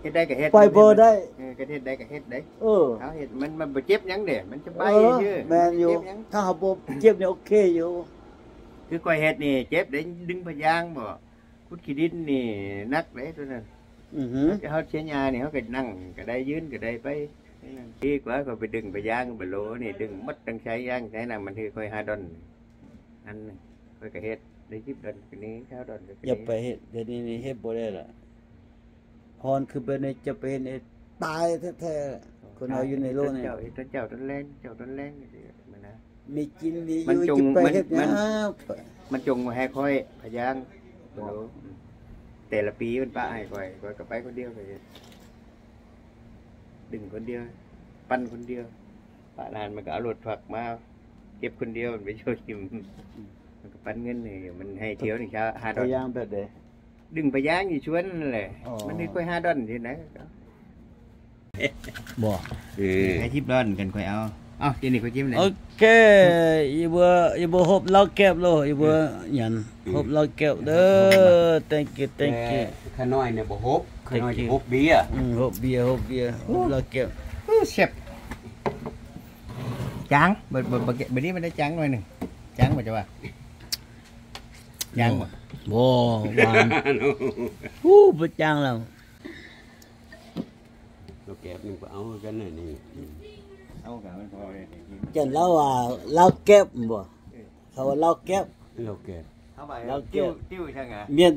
ເຮັດໄດ້ກໍເຮັດ ໄປບໍ່ໄດ້ ເອີ ກໍເຮັດໄດ້ກໍເຮັດໄດ້ ເອີ ເຮົາເຮັດ ມັນ ມັນບໍ່ເຈັບຫຍັງເດ້ ມັນສະບາຍຊື່ ແມ່ນຢູ່ ຖ້າເຮົາບໍ່ເຈັບນີ້ໂອເຄຢູ່ ຄືຂ້ອຍເຮັດນີ້ເຈັບເດ້ ດຶງພະຍາງບໍ່ ຂຸດຂີ້ດິນນີ້ໜັກເດ້ໂຕນັ້ນ ອືຮຶ ເຮົາເສຍຫຍ້ານີ້ ເຮົາກໍນັ່ງກໍໄດ້ ຢືນກໍໄດ້ໄປ ດີກວ່າຂ້ອຍໄປດຶງພະຍາງ ໄປໂລນີ້ ດຶງໝົດທັງສາຍຢາງສາຍໜັງ ມັນຄືຂ້ອຍຫ້າດອນ ອັນໜຶ່ງ ຂ້ອຍກໍເຮັດໄດ້ສິບດອນກໍນີ້ ຊາວດອນກໍນີ້ ຢ່າໄປເຮັດ ດຽວນີ້ນີ້ເຮັດບໍ່ໄດ້ລະ ຮ້ອນຄືແບບນີ້ຈະໄປເຮັດໃຫ້ຕາຍແທ້ໆ ຄົນເຮົາຢູ່ໃນໂລກນີ້ ເຮັດຕອນເຊົ້າ ເຮັດຕອນເຊົ້າຕອນແລງ ເຈົ້າຕອນແລງ ຈັ່ງຊີ້ນະ ມີກິນມີຢູ່ ຈະໄປເຮັດຫຍັງ ມັນຈົ່ງບໍ່ໃຫ້ຂ້ອຍພະຍາງ ແຕ່ລະປີມັນປະໃຫ້ຂ້ອຍ ຂ້ອຍກໍໄປຄົນດຽວ ຂ້ອຍເຮັດ ດຶງຄົນດຽວ ປັ່ນຄົນດຽວ ປະນັ້ນມັນກໍເອົາລົດທຣັກມາເກັບຄົນດຽວ ມັນໄປໂຍນຖິ້ມ ມັນກໍປັນເງິນໃຫ້ ມັນໃຫ້ຖ້ຽວໜຶ່ງຫ້າດອນ ພະຍາງແບບໃດ? ດຶງພະຍາງຢູ່ສວນນັ້ນແຫຼະ ມັນຄືຂ້ອຍຫ້າດອນຊີ້ນະ ບໍ່ ເອີ ໃຫ້ສິບດອນກັນຂ້ອຍເອົາ ເອົ້າ ກິນນີ້ຂ້ອຍກິນນີ້ ໂອເຄ ອີເບີ ອີເບີ ຮົບເຫຼົ້າແກັບໂລ ອີເບີ ຫຍັງ ຮົບເຫຼົ້າແກັບເດີ thank you thank you ຂ້ານ້ອຍນີ້ບໍ່ຮົບ ຂ້ານ້ອຍຊິຮົບເບຍ ອືມ ຮົບເບຍ ຮົບເບຍ ຮົບເຫຼົ້າແກັບ ເອີ ແຊບ ຈາງ ບ- ບ- ບ- ບ- ບັດນີ້ມັນໄດ້ຈາງໜ້ອຍໜຶ່ງ ຈາງບໍ່ ຈະວ່າ ຈາງບໍ່ ບໍ່ຫວານ ອູ້ ບໍ່ຈາງແລ້ວ ເຫຼົ້າແກັບນີ້ກໍເອົາຄືກັນນີ້ ເອົາກະມັນພໍເດ້ ຈັ່ງລາວວ່າເຫຼົ້າແກັບບໍ່ ເອີ ເຂົາວ່າເຫຼົ້າແກັບ ເຫຼົ້າແກັບ ເຫຼົ້າແກັບ ຕິວ ຕິວຈັ່ງຫະ ແມ່ນ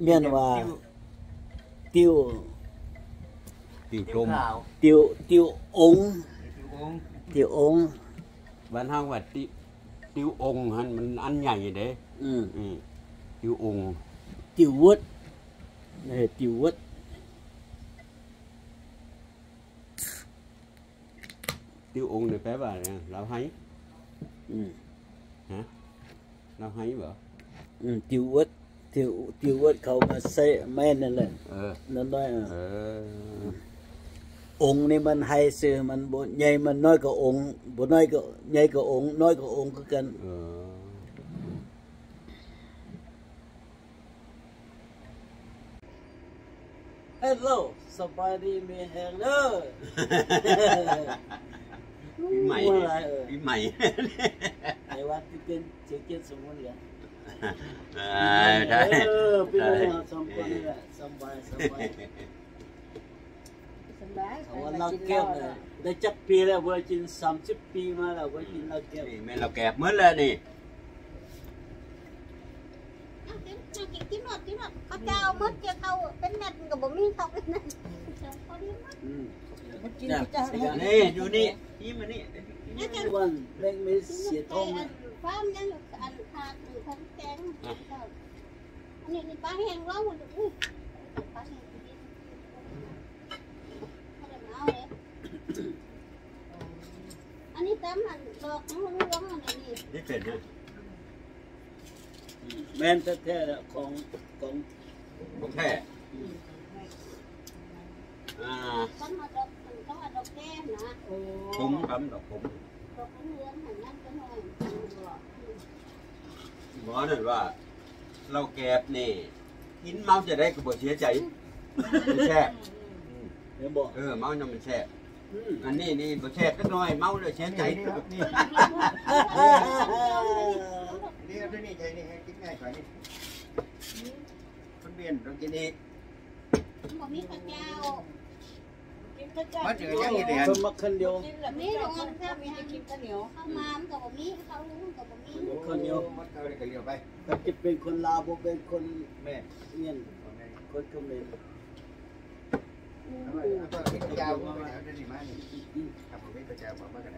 ແມ່ນວ່າ ຕິວ ຕິວ ຕິວຕົ້ມ ຕິວ ຕິວອົງ ຕິວອົງ ຕິວອົງ ບ້ານເຮົາວ່າຕິ ຕິວອົງຫັ້ນ ມັນອັນໃຫຍ່ເດ້ ອືມ ອືມ ຕິວອົງ ຕິວເວີດ ເອີ ຕິວເວີດ ຕິວອົງນີ້ແປວ່າຫຍັງ? ລາວໄຫ້ ອືມ ຮະ? ລາວໄຫ້ບໍ? ອືມ ຕິວເວີດ ຕິວ ຕິວເວີດເຂົາມາໃສ່ແມ່ນນັ້ນແຫຼະ ເອີ ນ້ອຍໆ ເອີ ອົງນີ້ມັນໄຫ້ຊື່ ມັນບໍ່ໃຫຍ່ ມັນນ້ອຍກວ່າອົງ ບໍ່ນ້ອຍກວ່າ ໃຫຍ່ກວ່າອົງ ນ້ອຍກວ່າອົງຄືກັນ ເອີ. ເຮລໂລ ສະບາຍດີມີແຮງເດີ ປີໃໝ່ ປີໃໝ່ ໃນວັນທີ່ເປັນເຈັດສິບສົມມຸດກັນ ເອີ ໄດ້ ເອີ ປີໃໝ່ເຮົາສອງຄົນນີ້ແຫຼະ ສະບາຍ ສະບາຍ. ສະບາຍ ເພາະວ່າເຫຼົ້າແກ້ວນະ ໄດ້ຈັກປີແລ້ວ ບໍ່ໄດ້ກິນ ສາມສິບປີມາແລ້ວ ບໍ່ໄດ້ກິນເຫຼົ້າແກ້ວ ນີ້ແມ່ນເຫຼົ້າແກ້ວໝົດແລ້ວນີ້ ເອົາກິນ ກິນ ກິນ ກິນໂລດ ກິນໂລດ ເຂົາເຈົ້າເອົາໝົດ ເຈົ້າເຂົ້າເປັນແມັດມັນກໍບໍ່ມີ ເຂົ້າເປັນແມັດ ເຈົ້າເຂົ້າເປັນແມັດ ອືມ ກິນ ກິນ ນີ້ ຢູ່ນີ້ ນີ້ມານີ້ ນີ້ ວັນແບ່ງມີເສຍທ້ອງ ຟາມຍັງຢູ່ ອັນ ຂາດ ຂອງແກງ ອັນນີ້ນີ້ປາແຫ້ງລອງເບິ່ງດູ ອຸ້ຍ ປາແຫ້ງດີ ບໍ່ໄດ້ມາເອົາເດ້ ອັນນີ້ຕຳ ອັນດອກຫຍັງລວງໆ ອັນນີ້ ນີ້ເປັນຫຍັງ ແມ່ນແທ້ໆ ຂອງ ຂອງ ຂອງແທ້ ອືມ ອ່າ ຕຳເອົາດອກ ຕຳເອົາດອກແກ້ນະ ໂອ້ ຜົມ ຕຳດອກຜົມ ດອກເຫຼືອງຫັ້ນ ນັ້ນກໍໜ້ອຍ ບໍ່ ນັ້ນວ່າ ເຫຼົ້າແກບນີ້ ກິນເມົາຈະໄດ້ກໍບໍ່ເສຍໃຈ ມັນແຊບ ອືມ ເຫັນບໍ່ ເອີ ເມົານຳມັນແຊບ ອືມ ອັນນີ້ນີ້ບໍ່ແຊບຈັກໜ້ອຍ ເມົາແລ້ວເສຍໃຈ ນີ້ ນີ້ ນີ້ ໃຈນີ້ ໃຫ້ກິນງ່າຍກວ່ານີ້ ຄົນວຽນຕ້ອງກິນອີກ ບໍ່ມີເຂົ້າເຈົ້າ ກິນເຂົ້າເຈົ້າ ມັນຈະຍັງຢູ່ເດ ຄົນມັກເຂົ້າໜຽວ ມີແຕ່ເຂົ້າໜຽວ ເຂົ້າມາມັນກໍບໍ່ມີ ເຂົ້າຫຸງມັນກໍບໍ່ມີ ເຂົ້າໜຽວ ມັນເຂົ້າໄດ້ກໍຫຼຽວໄປ ຖ້າຈະເປັນຄົນລາວ ບໍ່ເປັນຄົນ ແມ່ນ ຫຍັງ ຄົນຂະເໝນ ເອົາເຂົ້າເຈົ້າມາ ເອົາເຂົ້າເຈົ້າມາ ເອົາເຂົ້າເຈົ້າມາກໍໄດ້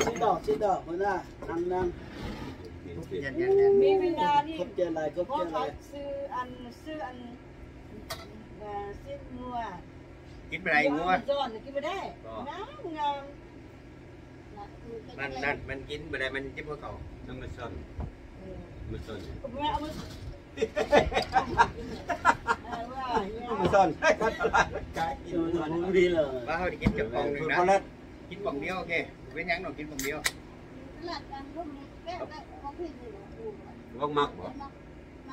ຊິດອກ ຊິດອກ ຫົວໜ້າ ນັ່ງ ນັ່ງ ມີເວລານີ້ ຂອບໃຈຫຼາຍ ຂອບໃຈຫຼາຍ ຊື້ອັນ ຊື້ອັນ ເອີ ຊີ້ນງົວ ກິນບໍ່ໄດ້ງົວ ມັນຈອນ ກິນບໍ່ໄດ້ ງາມ ງາມ ມັນ ນັ້ນ ມັນກິນບໍ່ໄດ້ ມັນເຈັບຫົວເຂົ່າ ນ້ຳມັນຊອນ ເອີ ມັນຊອນ ເອົາມາ ເອົາມາ ເອົາມາຊອນ ກາຍກິນ ມັນບໍ່ມີເລີຍ ວ່າເຮົາໄດ້ກິນຈັກປ່ອງໜຶ່ງນະ ກິນປ່ອງດຽວ ໂອເຄ ເປັນຫຍັງດອກ ກິນປ່ອງດຽວ ລອງມັກບໍ່? ມັກ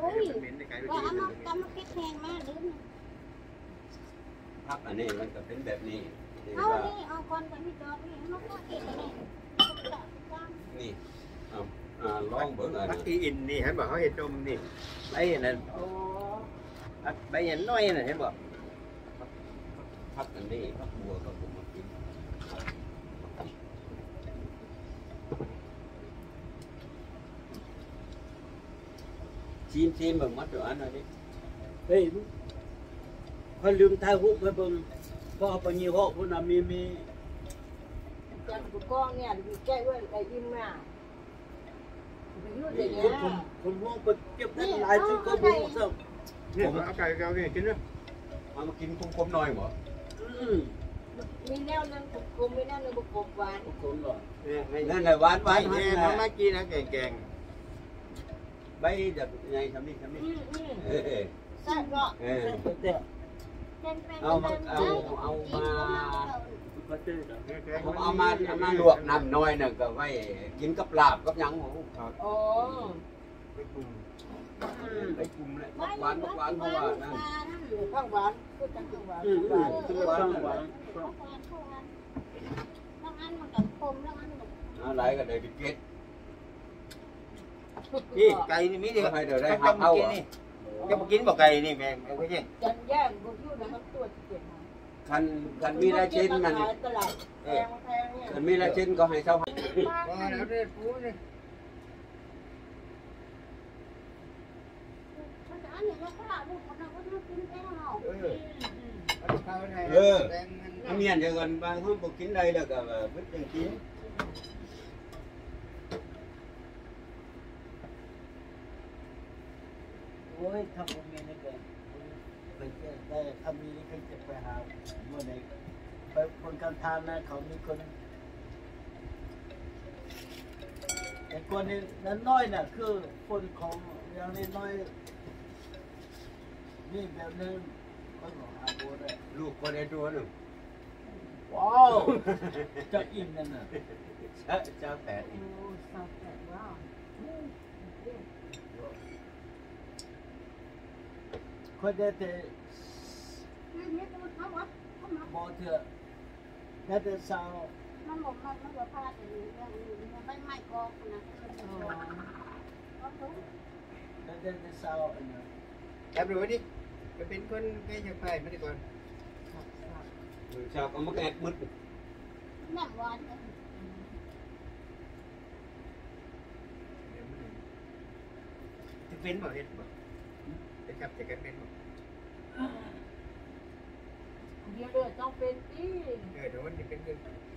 ໂອ້ຍ ມັນເໝັນໄກໆ ວ່າເອົາມາ ເອົາມາເກັບແຮງມາລືມ ຜັກອັນນີ້ມັນກໍເປັນແບບນີ້ ເອົານີ້ ເອົາກ່ອນກໍມີດອກນີ້ ເອົາມາເກັບອັນນີ້ ນີ້ ເອົາ ອ່າ ລອງເບິ່ງອັນ ຜັກອີ່ອິນນີ້ ເຫັນບໍ່ ເຮົາເຮັດຕົ້ມນີ້ ໃບອັນນັ້ນ ໂອ້ ຜັກໃບອັນນ້ອຍນັ້ນ ເຫັນບໍ່ ຜັກອັນນີ້ ຜັກບົວກໍບໍ່ມາກິນ. ຊີມ ຊີມເບິ່ງໝົດທຸກອັນອັນນີ້ ເຮີ້ຍ ຂ້ອຍລືມຖ່າຍຮູບໃຫ້ເບິ່ງ ເພາະເອົາໄປຍີ່ຫໍ້ພຸ້ນນະ ມີ ມີ ຈັນກູກອງເນຍ ແກ້ເອີ້ນໄດ້ອີ່ມມາ ໄປຢູ່ໄດ້ແລ້ວ ຄົນ ຄົນ ຄົນຮ່ວງໄປເກັບໄດ້ຫຼາຍ ເອົາ ທີ່ເຂົາບໍ່ຮູ້ຊ້ຳ ນີ້ ເອົາໄກ່ ເອົານີ້ກິນເດີ ເອົາມາກິນຂົມໆໜ້ອຍບໍ່ ອືມ ມີແນວໜຶ່ງຂົມໆ ມີແນວໜຶ່ງບໍ່ຂົມ ຫວານ ຂົມໆບໍ່ ແມ່ນ ນັ້ນແຫຼະ ຫວານໆ ແມ່ນ ຫັ້ນແຫຼະ ມາກິນນະ ແກງໆ ໃບແບບໃຫຍ່ສ່ຳນີ້ ສ່ຳນີ້ ອືມໆ ເອີ ແຊບເນາະ ເອີ ແຊບແທ້ ເອົາມາ ເອົາ ເອົາມາ ເອົາມາ ເອົາມາລວກນ້ຳໜ້ອຍໜຶ່ງ ກໍໄວ້ກິນກັບລາບກັບຫຍັງ ໂອ້ ອໍ ໄປປຸງ ອືມ ໄປປຸງແຫຼະ ຜັກຫວານ ຜັກຫວານ ເພາະວ່ານັ້ນ ຜັກຫວານ ຄືຈັງຫວານ ອືມ ຄືຫວານ ຫວານ ບາງອັນມັນກໍຂົມ ບາງອັນມັນກໍ ອ່າ ຫຼາຍກໍໄດ້ໄປເກັບ ນີ້ໄກ່ນີ້ມີເດ້ ໃຫ້ໄດ້ ໄດ້ ເຈົ້າບໍ່ກິນນີ້ ເຈົ້າບໍ່ກິນບໍ່ໄກ່ນີ້ ແມ່ ແມ່ຜູ້ຍິງ ຈັນແຍ່ງບໍ່ຢູ່ໃນມັນຕົວຊິເປັນ ຄັນ ຄັນມີລາຍເຊັນນັ້ນ ເອີ ຄັນມີລາຍເຊັນກໍໃຫ້ຊາວ ບໍ່ແລ້ວເດ້ປູນີ້ ເອີ ເອີ ແມ່ນ ເອີ ອັນນັ້ນເດີ ຄັນບາງຄົນບໍ່ກິນໄດ້ແລ້ວກໍວ່າບໍ່ຈັ່ງກິນ. ໂອ້ຍ ຖ້າບໍ່ມີນີ້ກໍ ຂ້ອຍຈະໄດ້ ຖ້າມີນີ້ຂ້ອຍຈະໄປຫາມື້ໃດ ໄປຄົນກັນທານນະ ເຂົາມີຄົນ ແຕ່ກ່ອນນີ້ນ້ອຍໆນະ ຄືຄົນຂອງຢ່າງນ້ອຍໆ ມີແບບໜຶ່ງ ຂ້ອຍກໍຫາບໍ່ໄດ້ ລູກຂ້ອຍໄດ້ຕົວໜຶ່ງ ວ້າວ ຈັກອີ່ມນັ້ນນະ ຊາວແປດອີ່ມ ໂອ້ ຊາວແປດ ວ້າວ. ຂ້ອຍໄດ້ແຕ່ ບໍ່ເທື່ອ ໄດ້ແຕ່ຊາວ ມັນບໍ່ ມັນ ມັນບໍ່ພາດ ອັນນີ້ ເລື່ອງ ອັນນີ້ ເລື່ອງໃບໄມ້ກອກຫັ້ນນະ ເອີ ໄດ້ແຕ່ຊາວ ອັນນັ້ນ ຈັບດູນີ້ ໄປເປັນຄົນໃກ້ຢາກໄປມາດີກ່ອນ ເອີ ຊາວກໍມາແອດໝົດ ນ້ຳຫວານ ຊິເປັນບໍ່ເຮັດບໍ່ ໄປຈັບໃສ່ກັນເປັນບໍ່ ດຽວເລີຍຕ້ອງເປັນຕິ ເອີ ດຽວມັນຊິເປັນ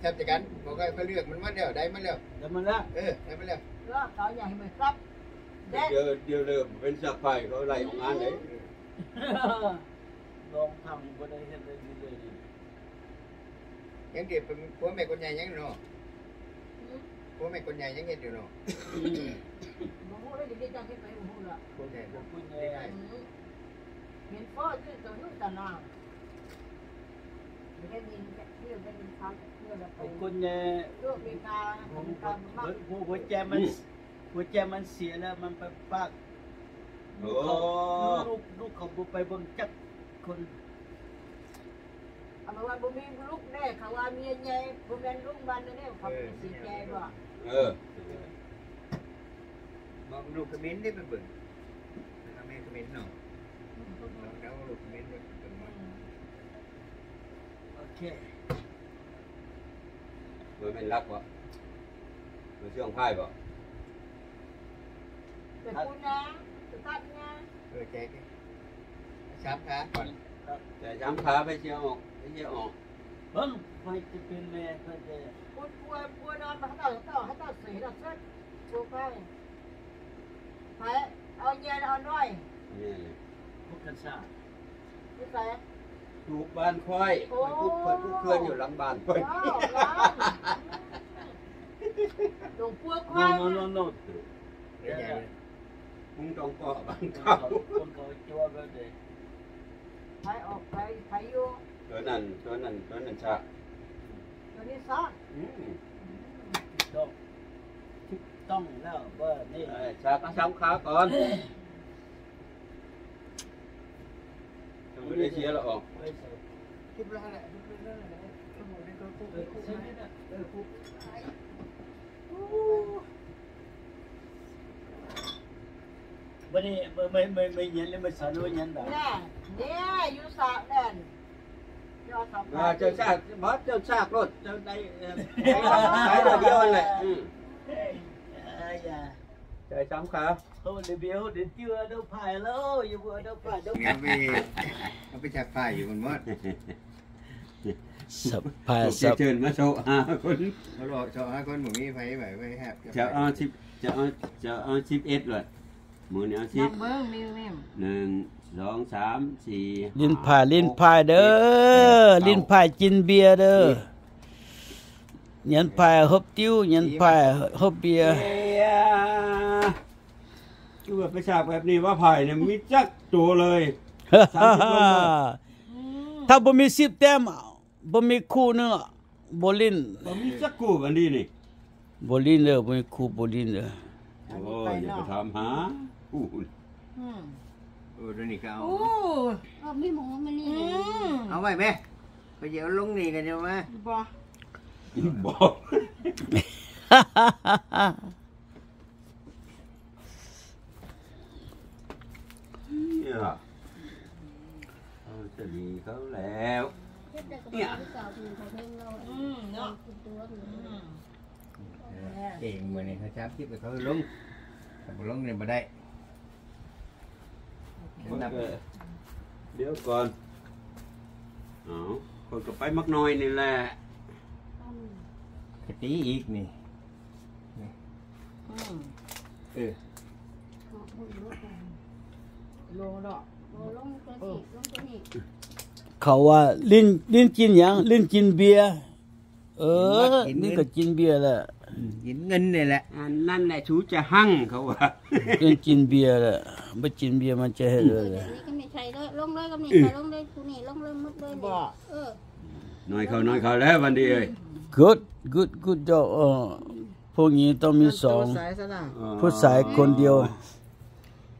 ຈັບໃສ່ກັນ ບໍ່ກໍເລືອກມັນມາແລ້ວ ໄດ້ມາແລ້ວ ໄດ້ມາແລ້ວ ເອີ ໄດ້ມາແລ້ວ ເອີ ເຂົາຢາກໃຫ້ມັນຈັບ ດຽວ ດຽວເລີຍເປັນຈັບໄປ ເຂົາໄລ່ອອກງານເດ້ ລອງທຳບໍ່ໄດ້ເຮັດໄດ້ດີເລີຍນີ້. ຍັງເກັບເປັນຜົວແມ່ຄົນໃຫຍ່ຍັງເນາະ ອືມ ຜົວແມ່ຄົນໃຫຍ່ຍັງເຮັດຢູ່ເນາະ ອືມ ບໍ່ຮູ້ເລີຍ ເຮັດຈັງເຮັດໄປບໍ່ຮູ້ລະ ຄົນໃຫຍ່ ອືມ ເຫັນພໍ່ຢູ່ຕົວຢູ່ຕະໜ່າ ບໍ່ໄດ້ຍິນຈັກເທື່ອ ໄດ້ຍິນຂ່າວຈັກເທື່ອລະໄປ ຄົນໃຫຍ່ ຢູ່ອາເມລິກາ ອາເມລິກາ ຫົວ ຫົວ ຫົວໃຈມັນ ອືມ ຫົວໃຈມັນເສຍແລ້ວ ມັນໄປປາກ ໂອ້ ລູກເຂົາ ລູກ ລູກເຂົາບໍ່ໄປເບິ່ງຈັກຄົນ ເຂົາວ່າບໍ່ມີລູກແດ່ ເຂົາວ່າເມຍໃຫຍ່ ບໍ່ແມ່ນລູກມັນແດ່ ເຂົາເສຍໃຈບໍ່ ເອີ ບອກລູກຂະເໝນໄດ້ໄປເບິ່ງ ແມ່ຂະເໝນເນາະ ເອົາລູກຂະເໝນໄປເບິ່ງ ໂອເຄ ບໍ່ແມ່ນລັກບໍ່? ບໍ່ເຊື່ອງພາຍບໍ່? ໄປພຸ້ນນະ ໄປຕັດນະ ເອີ ແຈກສາມຂາກ່ອນ ແຈກສາມຂາ ໃຜຊິອອກ ໃຜຊິອອກ ເບິ່ງ ໃຜຈະເປັນແມ່ ໃຜຈະ ຄົນປ່ວຍ ປ່ວຍນອນມາ ເຂົາເຈົ້າ ເຂົາເຈົ້າ ເຂົາເຈົ້າເສຍແລ້ວເຊີດ ໂອເຄ ໃຜເອົາໃຫຍ່ແລ້ວເອົານ້ອຍ ນີ້ ພຸດກັນຊາ ຢູ່ໃສ? ຢູ່ບ້ານຂ້ອຍ ໂອ້ ຂ້ອຍປຸກ ຂ້ອຍປຸກເຮືອນຢູ່ຫຼັງບ້ານຂ້ອຍ ວ້າວ ວ້າວ ຫຼົງປົວຄວາຍ ໂນ ໂນ ໂນ ໂນ ເປັນຫຍັງ? ມຸງຕ້ອງກໍບ້ານເຂົາ ຄົນເຂົາຈົວແບບໃດ? ໃຜອອກ ໃຜ ໃຜຢູ່? ໂຕນັ້ນ ໂຕນັ້ນ ໂຕນັ້ນຊະ ໂຕນີ້ຊະ ອືມ ຖືກຕ້ອງ ຖືກຕ້ອງແລ້ວ ເບີນີ້ ເອີ ຊະ ເອົາສາມຂາກ່ອນ. ບໍ່ໄດ້ເສຍລະອອກ. ບັດນີ້ ເມື່ອ ເມື່ອ ເມື່ອ ເມື່ອເຢັນແລ້ວ ມາສອນວ່າຫຍັງດອກ ແນ່ ເດ້ ຢູ່ສາແດນ ເຈົ້າຊາກ ບໍ່ ເຈົ້າຊາກໂລດ ເຈົ້າໄດ້ ເອີ ໄດ້ດຽວຫັ້ນແຫຼະ. ອືມ ເອີ ຢ່າ ໃຈສາມຂາ ເຮົາໄດ້ເບວ ໄດ້ເຈື່ອດອກພາຍແລ້ວ ຢ່າບໍ່ເອົາດອກພາຍດອກ ເອົາໄປ ເອົາໄປຊັກຜ້າຢູ່ພຸ້ນໝົດ. ສະພາຍ ພວກເຈົ້າເຊີນມາໂຊະຫ້າຄົນ ເຂົາເລາະໂຊະຫ້າຄົນ ບໍ່ມີໃຜໄຫວໄວ້ແຮບ ຈະເອົາສິບ ຈະເອົາ ຈະເອົາສິບເອັດໂລດ. ມື້ນີ້ເອົາສິບ ນັບເບິ່ງ ໜຶ່ງ ສອງ ສາມ ສີ່ ຫຼິ້ນພາຍ ຫຼິ້ນພາຍເດີ ຫຼິ້ນພາຍກິນເບຍເດີ ຍັນພາຍຫົບຕິວ ຍັນພາຍຫົບເບຍ. ຄືວ່າໄປສາກແບບນີ້ວ່າພາຍນີ້ມີຈັກໂຕເລີຍ ສາມສິບໂລ. ອືມ ຖ້າບໍ່ມີສິບແຕ້ມ ບໍ່ມີຄູ່ເນາະ ບໍ່ຫຼິ້ນ ບໍ່ມີຈັກຄູ່ບັດນີ້ນີ້ ບໍ່ຫຼິ້ນເດີ ບໍ່ມີຄູ່ບໍ່ຫຼິ້ນເດີ. ໂອ້ຍ ຢ່າໄປຖາມຫາຄູ່. ອືມ ເອີ ດຽວນີ້ກໍເອົາ ໂອ້ ເອີ ມີໝູມານີ້ ອືມ ເອົາໄວ້ແມ ຂ້ອຍຊິເອົາລົງນີ້ກໍດຽວມາ ບໍ່ ບໍ່. ເອີ ເອົາຈະດີເຂົາແລ້ວ ເຮັດໄດ້ກໍບໍ່ຄືເກົ່າ ເພິ່ນເຂົາເທິງເຮົາ ອືມ ເນາະ ອືມ ເອີ ເກັ່ງມື້ນີ້ເຂົາຈັບຄລິບໃຫ້ເຂົາລົງ ຖ້າບໍ່ລົງນີ້ບໍ່ໄດ້. ເອີ ດຽວກ່ອນ ເອົາ ຂ້ອຍກໍໄປມັກໜ້ອຍນີ້ແຫຼະ ອືມ ກະຕີອີກນີ້ ນີ້ ອືມ ເອີ ລົງດອກ ບໍ່ລົງຕົວນີ້ ລົງຕົວນີ້ ເຂົາວ່າຫຼິ້ນ ຫຼິ້ນກິນຫຍັງ ຫຼິ້ນກິນເບຍ. ເອີ ກິນ ນີ້ກໍກິນເບຍແຫຼະ ກິນເງິນນີ້ແຫຼະ ອັນນັ້ນແຫຼະ ສູຈະຮັ່ງ ເຂົາວ່າ ກິນ ກິນເບຍແຫຼະ ບໍ່ກິນເບຍມັນຈະເຮັດເລີຍ ນີ້ກໍມີໃສ່ເລີຍ ລົງເລີຍ ກໍມີໃສ່ລົງເລີຍ ຜູ້ນີ້ລົງເລີຍໝົດເລີຍ ບໍ່ ເອີ ໜ້ອຍເຂົ້າ ໜ້ອຍເຂົ້າແລ້ວ ວັນດີເອີຍ. Good good good job. ເອີ ພວກນີ້ຕ້ອງມີສອງ ຜູ້ຊາຍຄົນດຽວ.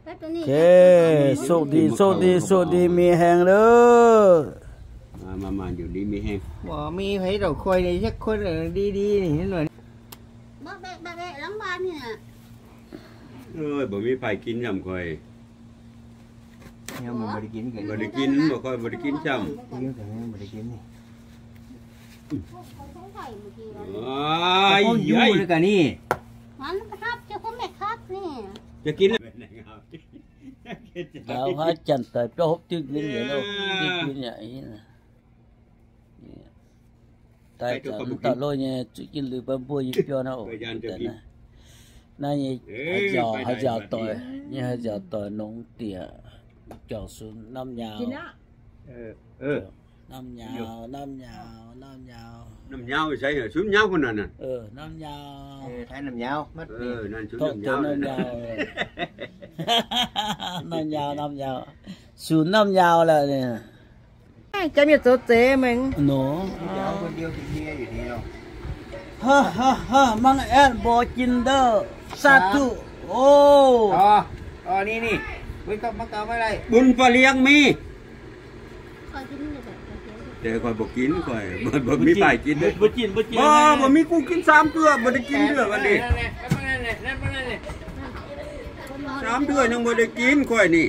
ໂອເຄ ໂຊກດີ ໂຊກດີ ໂຊກດີ ມີແຮງເດີ ມາ ມາ ມາ ຢູ່ດີມີແຮງ ບໍ່ມີໃຜດອກ ຂ້ອຍນີ້ຈັກຄົນ ເອີ ດີໆ ນີ້ເຫັນບໍ່ ບັກແບະ ບັກແບະ ຫຼັງບ້ານນີ້ນະ ເອີຍ ບໍ່ມີໃຜກິນນຳຂ້ອຍ ແນວມັນບໍ່ໄດ້ກິນ ບໍ່ໄດ້ກິນ ບໍ່ ຂ້ອຍບໍ່ໄດ້ກິນຊ້ຳ ບໍ່ໄດ້ກິນນີ້. ໂອ້ຍ ເອົາຢູ່ແລ້ວກະນີ້ ມັນຄັບ ເຈົ້າຂອງແມ່ຄັບນີ້ ຈະກິນແລ້ວ ເອົາຫາຈັນຕາຍ ເຈົ້າຫົບຕຶກນີ້ເນາະ ຕຶກນີ້ນະ ຕາຍຕາໂລຍນີ້ ກິນຫຼືປາບົວຢູ່ ເຈົ້ານະ ໂອ້ຍ ນາຍ ເອີ ຫາເຈົ້າ ຫາເຈົ້າຕໍ່ຍ ນີ້ຫາເຈົ້າຕໍ່ຍ ໜອງເຕ້ຍ ເຈົ້າສູນນ້ຳຍາວ ເອີ ເອີ. ນ້ຳຍາວ ນ້ຳຍາວ ນ້ຳຍາວ ນ້ຳຍາວຢູ່ໃສ ສູນຍາວພຸ້ນນະ ເອີ ນ້ຳຍາວ ເອີ ໄທນ້ຳຍາວ ມັດ ເອີ ນີ້ ນັ້ນສູນນ້ຳຍາວ ນ້ຳຍາວ ນ້ຳຍາວ ສູນນ້ຳຍາວແຫຼະນີ້ ຈະມີໂຕເຕເມັງ ໂນ ເອົາຄົນດຽວກິນເບຍຢູ່ນີ້ເນາະ ຮະ ຮະ ຮະ ມັງແອດບໍ່ກິນເດີ ສາທຸ ໂອ້ ອໍ ອໍ ນີ້ ນີ້ ເວີຍ ກັບມາເອົາມາໄດ້ ບຸນປາລ້ຽງມີ ຂ້ອຍກິນຢູ່ແບບ ແຕ່ຂ້ອຍບໍ່ກິນ ຂ້ອຍບໍ່ ບໍ່ມີໃຜກິນເດ້ ບໍ່ກິນ ບໍ່ກິນ ບໍ່ ບໍ່ມີກູກິນສາມເທື່ອ ບໍ່ໄດ້ກິນເທື່ອບັດນີ້ ສາມເທື່ອຍັງບໍ່ໄດ້ກິນຂ້ອຍນີ້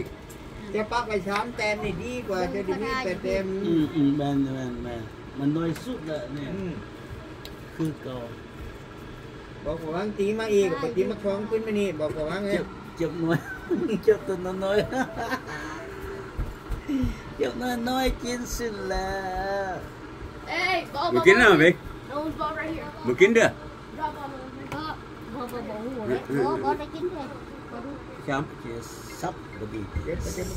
ຈະປັກໄວ້ສາມແຕ້ມນີ້ດີກວ່າ ຈະໄດ້ມີແປດແຕ້ມ ອືມ ອືມ ແມ່ນ ແມ່ນ ແມ່ນ ມັນໜ້ອຍສຸດແລ້ວນີ້ ອືມ ຄືເກົ່າ ບອກພວກຫວັງຕີມາອີກ ໄປຕີມາຂອງຂຶ້ນມານີ້ ບອກພວກຫວັງເອີຍ ເຈັບ ເຈັບໜ້ອຍ ເຈັບຕົວນ້ອຍໆ ເຈັບນ້ອຍໆ ກິນສິ້ນແລ້ວ ເອີຍ ບໍ່ ບໍ່ກິນແລ້ວເວີຍ ບໍ່ກິນເດີ້ ບໍ່ ບໍ່ ບໍ່ ບໍ່ ບໍ່ໄດ້ກິນເດີ້ ບໍ່ ບໍ່ ສັບ ບໍ່ດີ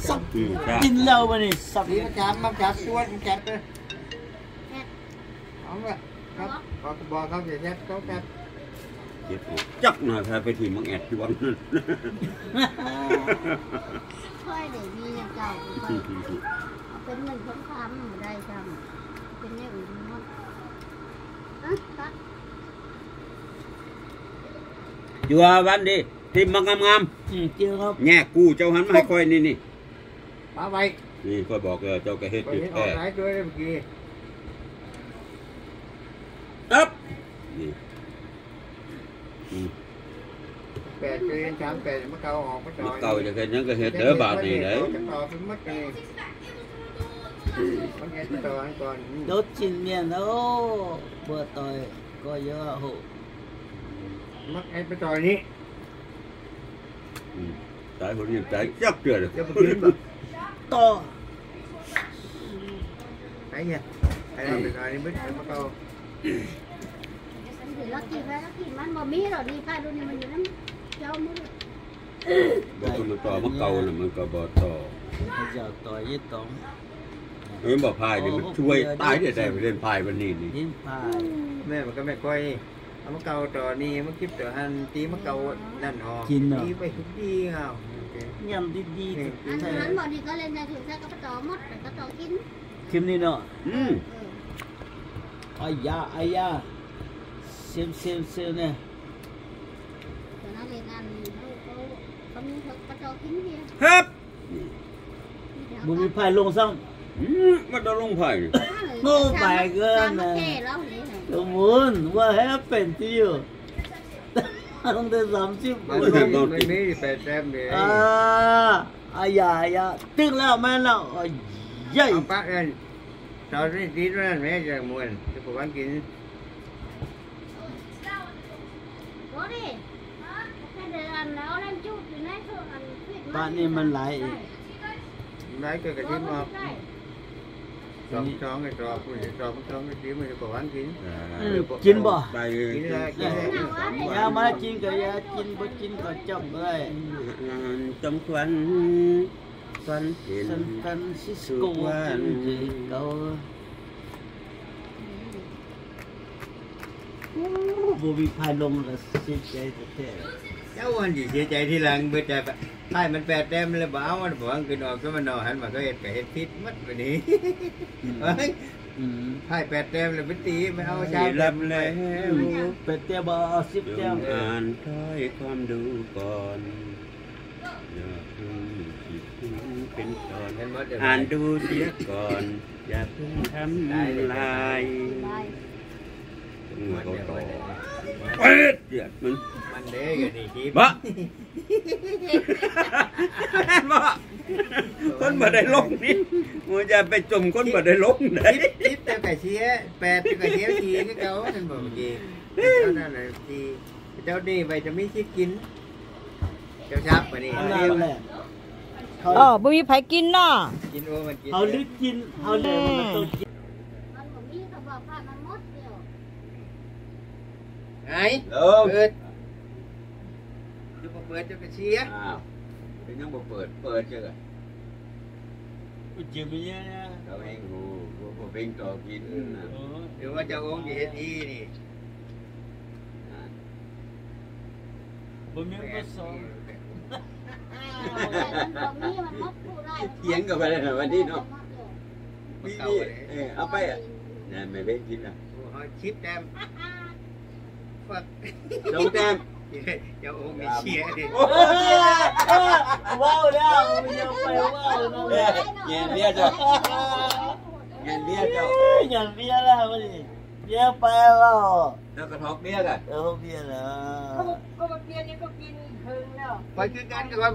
ສັບ ອືມ ກິນແລ້ວບັດນີ້ ສັບ ມາຈັບ ມາຈັບ ຊວນ ມາຈັບເດີ້ ເອົາລະ ຄັບ ບອກ ບອກເຂົາຊິແຊບ ເຂົາແຊບ ເຈັບ ຈັກໜ້ອຍ ພາໄປທີ່ມັງແອດຢູ່ວັງນັ້ນ ຂ້ອຍໄດ້ມີແນວເກົ່າ ຂ້ອຍເປັນເງິນທອງຄຳບໍ່ໄດ້ຊ້ຳ ເປັນແນວອື່ນໝົດ ອະ ຄັບ ຢູ່ວ່າວັນດີ ທີ່ມັກງາມໆ ອືມ ຈິງຄັບ ແຍກກູເຈົ້າຫັ້ນມາໃຫ້ຂ້ອຍນີ້ ນີ້ ປະໄວ້ ນີ້ຂ້ອຍບອກແລ້ວ ເຈົ້າກໍເຮັດຢູ່ແທ້. ອັບ ນີ້ ອືມ ແປດ ເຈັດ ສາມ ແປດ ມາເກົ່າອອກ ມາຕໍ່ ມາເກົ່າ ຈະເຮັດຫຍັງກໍເຮັດເດີ ບາດນີ້ເດ້. ມັນເຮັດຕໍ່ກັນກ່ອນ ອືມ ໂຕຈິນມຽນ ໂອ້ ບໍ່ຕໍ່ກໍເຍາະ ໂຫ ມັກເຮັດໄປຕໍ່ນີ້. ອືມ ຕາຍຄົນນີ້ຕາຍຈັກເທື່ອເລີຍ. ຕໍ່ ໄປເນຍ ໄປເອົາໄປຂາຍນີ້ເບິດ ເອົາມາເກົ່າ. ລັກກີ້ ລັກກີ້ ມັນບໍ່ມີດອກນີ້ ພ້າລຸ້ນນີ້ມັນຢູ່ນຳເຈົ້າໝົດ. ບໍ່ ມັນຕໍ່ມາເກົ່ານະ ມັນກໍບໍ່ຕໍ່. ເຂົາເຈົ້າຕໍ່ເຮັດຕໍ່ ເຫັນບໍ່ ພ້າຍນີ້ມັນຊ່ວຍຕາຍແທ້ໆ ເຫັນພ້າຍວັນນີ້ນີ້ ເຫັນພ້າຍ. ແມ່ນ ມັນກໍແມ່ນຂ້ອຍ ເອົາມາເກົ່າຕໍ່ນີ້ ມາກິບຕໍ່ຫັ້ນ ຕີມາເກົ່ານັ້ນອອກ ກິນເນາະ ຕີໄປທຸກທີ່ເອົາ ຍຳດີໆ. ອັນນັ້ນບໍ່ນີ້ກໍເລີຍໃນຖົງໃສ່ກໍໄປຕໍ່ໝົດ ແລ້ວກໍຕໍ່ກິນ ກິນນີ້ເນາະ. ອືມ ເອີ ອາຢາ ອາຢາ ເຊມໆໆ ແນ່. ຕອນນັ້ນເຮັດງານ ເຂົາ ເຂົາ ເຂົາມີ ເຂົາກໍຕໍ່ກິນເບຍ ຮັບ ບໍ່ມີໃຜລົງຊ້ຳ. ອືມ ມັນຕ້ອງລົງໃຜ ໂອ້ ໄປເກີນນະ ສະມຸນ What happened to you? ຕັ້ງແຕ່ສາມສິບ ມັນມີແປດແຕ້ມເດ້. ອ່າ ອາຢາ ອາຢາ ຕຶກແລ້ວ ແມ່ນແລ້ວ ອາຢາ ເອົາປະເອີ້ນ ຕອນນີ້ຕິດນັ້ນແມ່ ຈະມ່ວນ ຈະປະວັນກິນ. ບາດນີ້ມັນຫຼາຍອີກ ຫຼາຍກໍກະທິມອອກ ສອງ ສອງ ສອງ ສອງ ກະທິມ ມັນກໍຫວານກິນ. ເອີ ກິນບໍ່? ໄດ້ ກິນແລ້ວ ກິນແລ້ວ. ຢ່າມາກິນກໍຢ່າກິນ ບໍ່ກິນກໍຈັບເລີຍ. ສຳຄວັນ ສັນເປັນ San Francisco ກິນຄືເກົ່າ. ໂອ້ ບໍ່ມີໃຜລົງລະເສຍໃຈແທ້ໆ. ເຈົ້າມັນຊິເສຍໃຈທີຫຼັງເບິດ ແຕ່ໄປມັນແປດແຕ້ມແລ້ວບໍ່ເອົາ ມັນບໍ່ຫວັງຂຶ້ນອອກ ສະມະໜໍຫັ້ນ ມັນກໍເຮັດ ກໍເຮັດຜິດໝົດບາດນີ້. ອືມ ໄປແປດແຕ້ມແລ້ວໄປຕີ ໄປເອົາຊາວແຕ້ມ ແປດແຕ້ມບໍ່ເອົາ ສິບແຕ້ມ. ອ່ານຖ້ອຍຄວາມດູກ່ອນ ຢ່າເພິ່ງຄິດເປັນຕອນ ອ່ານດູເສຍກ່ອນ ຢ່າເພິ່ງທຳລາຍ. ເປີດເດືອດມັນ ມັນເດ້ ຢູ່ນີ້ ບະ ແມ່ນບໍ່? ຄົນບໍ່ໄດ້ລົງນີ້ ບໍ່ ຢ່າໄປຈົ່ມຄົນບໍ່ໄດ້ລົງໄດ໋. ສິບ ສິບ ເຈົ້າກະເສຍ ແປດ ເຈົ້າກະເສຍ ສີ່ ຄືເກົ່າ ແມ່ນບໍ່? ເມື່ອກີ້ເຈົ້ານັ້ນນະ ສີ່ ເຈົ້ານີ້ໄວ້ຈະມີສິດກິນ ເຈົ້າຊັບບາດນີ້. ເອີ ບໍ່ມີໃຜກິນເນາະ ກິນ ໂອ ມັນກິນ ເຮົາລິດກິນ ເຮົາລິດ ມັນຕ້ອງກິນ. ມັນບໍ່ມີ ເຂົາບອກວ່າມັນໝົດແລ້ວ. ໄອ້ ເອີ ເປີດ ເຈົ້າບໍ່ເປີດ ເຈົ້າກະເສຍ. ອ້າວ ເປັນຫຍັງບໍ່ເປີດ? ເປີດເຈົ້າກະ ເຈັບເຍາະນະ ເຂົາເອງຮູ້ ບໍ່ເປັນຕໍ່ກິນນະ. ເອີ ຫຼືວ່າເຈົ້າອົງຊິເຮັດອີ່ນີ້ ບໍ່ມີບໍ່ສອງ ມັນບໍ່ມີ ມັນໝົດຜູ້ໄດ້ ຖຽງກັນໄປແລ້ວນະ ວັນນີ້ເນາະ. ມີ ມີ ເອີ ເອົາໄປ ນັ້ນແມ່ເວງກິນນະ ໂອ້ ເຮົາສິບແຕ້ມ ສອງແຕ້ມ ເຈົ້າອົງນີ້ເສຍເດ້. ໂອ້ ເວົ້າແລ້ວ ຢ່າໄປເວົ້ານະ ແຍ່ເບຍເຈົ້າ ແຍ່ເບຍເຈົ້າ ແຍ່ເບຍແລ້ວ ຢ່າໄປເວົ້າ ແລ້ວກະຖອກເບຍກະ ເອີ ຖອກເບຍແລ້ວ ກໍບໍ່ປ່ຽນ ນີ້ກໍກິນເຄິ່ງແລ້ວ ຂ້ອຍຄືກັນ ຂ້ອຍ